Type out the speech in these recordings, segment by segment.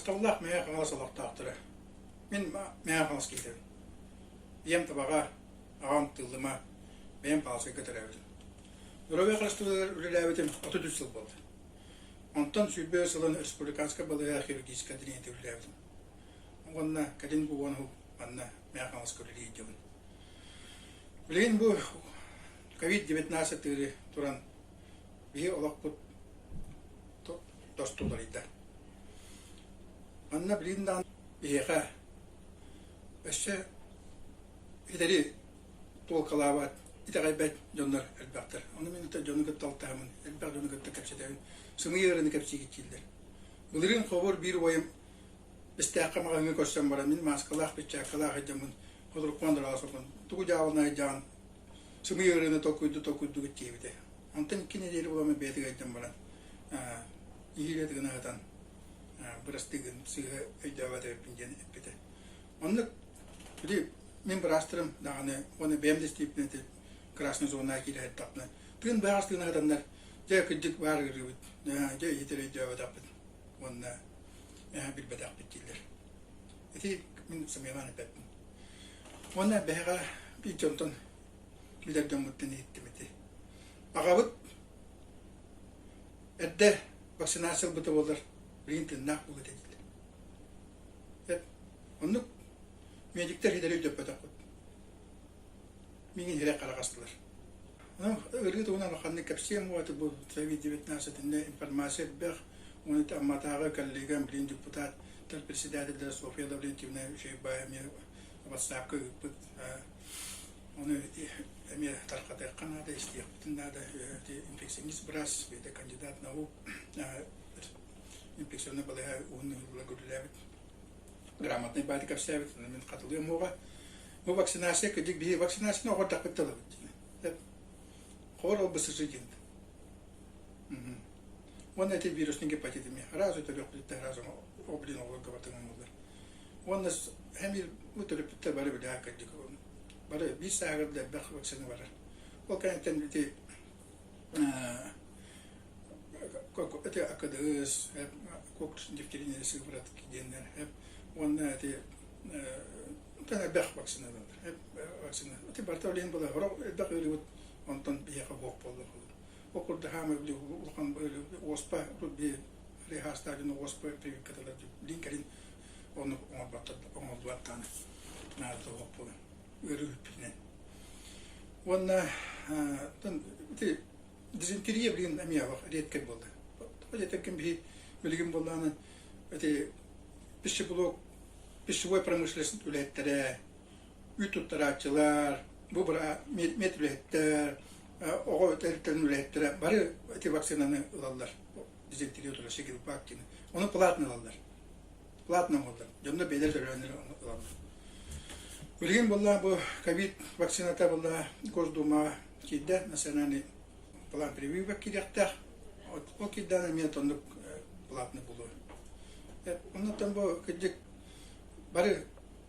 Харыстабыллаах Мэҥэ Хаҥалас олохтоохторо. Мин Мэҥэ Хаҥалас киһитэбин. Ийэм Табаҕа, аҕам Тыыллыма, бэйэм Палскайга төрөөбүтүм. Доруобуйа харыстабылыгар үлэлээбитим 33 сыл буолла. Онтон 20 сылын республиканскай балыыһа хирургическай отделениетыгар үлэлээбитим. Уонна кэлин бу уон сыл манна Мэҥэ Хаҥаласка үлэлии сылдьабын. Билигин бу ковид-19 тыыры туран биһи олохпут тосту уларыйда. Манна билигин даҕаны биһиэхэ өссө итэри туолкалаабат, итэҕэйбэт дьоннор элбэхтэр. Ону мин дьону кытта алтыһабын, элбэх дьону кытта кэпсэтэбин. Сымыйа ыарыыны кэпсиигит дииллэр. Былырыын холобур биир убайым Бэстээххэ маҕаһыыҥҥа көрсөн баран мин мааскалаах, перчаткалаах сылдьаммын холорукпун андараҕа соппун. Тугу дьаабыланай дьаҕан сымыйа ыарыыны толкуйду толкуйдугут диэбитэ. Онтон икки нэдиэлэ буоламмын бэйэтигэр ыйдан баран иһиилэ тыгына сытан бырастыыгын сыыһа өйдөөбөт эбиппин диэн эппитэ. Оннук били мин быраастарым даҕаны уонна бэйэм да истииппинэ ити красный зонаҕа киирэ сырыттахпына тыын быһаҕас тыына сытаннар дьэ кырдьык баар ыарыыбыт дьэ иһитэр өйдөөбөтөхпүт уонна билбэтэхпит дииллэр. Ити мин сымыйалаан эппэппин. Уонна бэһэҕэ биир дьонтон билэр дьоммуттан иһиттим ити. Аҕабыт эрдэ вакцинация ылбыта буоллар, билигин тыыннаах буолуо этэ дииллэр. Оннук медиктэр ситэри өйдөппөтөхпүт. Миигин сирэй харах астылар. Ыарыы туһунан улаханнык кэпсиэм уота бу COVID-19 итиннэ информация элбэх. Уонна Амматааҕы коллегам, билигин депутат, председателлэрэ Софья Лаврентьевна Үчүгэйбаева эмиэ ватсапка ыыппыт. Ону эмиэ тарҕатыахха наада, истиэхпитин наада. Инфекционист быраас, бэйэтэ кандидат наук, инфекционнай балыыһа уһун ыһылларга үлэлээбит. Грамотнай баайы кэпсээбит, ону мин хатылыам уоҕа. Бу вакцинация, кырдьык биһи вакцинацияны оҕордохпут да ылабыт диэн. Хор ол БСЖ диэн. Уонна ити вирусный гепатит эмиэ. Сразу төрүөхпүтүттэн сразу о блин оҕолорго батыҥан буолар. Уонна эмиэ бу төрөппүттэр бары билээ кырдьык бары биир сааһыгар да элбэх вакцина барар. Ол кэнниттэн ити ити АКДС, кокс дифтерия сыворотки диэннэр уонна ити элбэх вакциналар вакцина. Ити барыта билигин буолар элбэх ыарыыбыт онтон биһиэхэ суох буолла. Ол курдук хаамай улахан уоспа реһаастаах дьон уоспа прививкатылар билин кэлин оннук оҥорботтор оҥордубат даҕаны наада суох буолан ыарыы бүппүтүнэн. Уонна ити дизентерия билигин эмиэ редкэй буолла. Тоҕо диэтэргин биһи билигин буоллаҕына ити пищеблок пищевой промышленность үлэһиттэрэ үүт туттарааччылар, бу мед үлэһиттэр, оҕо тэрилтэрин үлэһиттэрэ бары ити вакцинаны ылаллар. Дизентерия утары Сигилбак диэн. Ону платно ылаллар. Платно оҥороллор. Дьоннор бэйэлэрэ төлөөннөр ылаллар. Билигин буолла бу ковид вакцината буолла Госдумаҕа киирдэ, национальный план прививок киириэхтээх. Ол киирдэҕинэ эмиэ оннук платный буолуо. Оннуттан бу кырдьык бары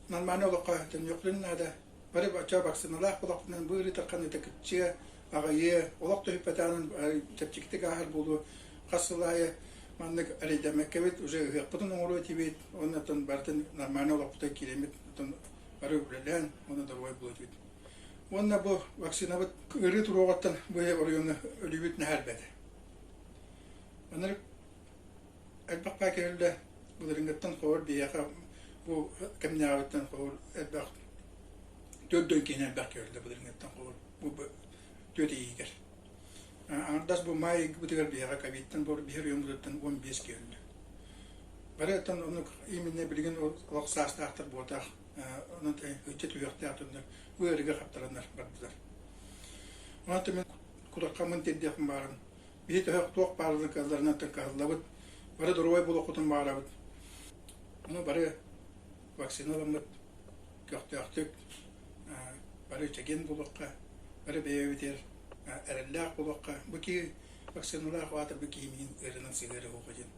нормальный олоххо төннүөхпүтүн наада. Бары бачча вакциналаах буолахпытынан бу ыарыытаххына это кыччыа, аҕыйыа, олох түһүппэтэҕинэн чэпчэкитик ааһар буолуо. Хас сыл аайы маннык эрэйдэммэккэбит, уже ыһыахпытын оҥоруо этибит, уонна оттон барытын нормальный олохпутугар киирэммит, оттон бары үлэлээн уонна доруобай буолуо этибит. Уонна бу вакцинабыт ыарыы туруоҕуттан бу оройуоҥҥа өлүүбүт наһаа элбээтэ. Маннык элбэх баа киһи былырыыҥҥыттан холобур биһиэхэ бу кэмнээҕиттэн холобур элбэх түөрт дойду киһини элбэх киһи былырыыҥҥыттан холобур бу түөрт ыйыгар. Аҥардас бу маай ыйбытыгар биһиэхэ ковидтан бу биһи оройуоммутуттан 15 киһи өллө. Бары оттон оннук именно билигин олох саастаахтар буотах онон ыччат үһүөхтээх дьоннор ыарыыга хаптараннар бардылар. Онон мин кутаххаммын тиэрдиэхпин баҕарабын. Биһи төһө туох баарынан кыалларынан кыһаллабыт. Бары доруобай буолуохпутун баҕарабыт. Ону бары вакцина ыламмыт көхтөөхтүк бары чэгиэн буолуохха, бары бэйэбитигэр эрэллээх буолуохха. Бу киһи вакциналаах аата бу киһи миигин ыарыынан сыһыарыа диэн.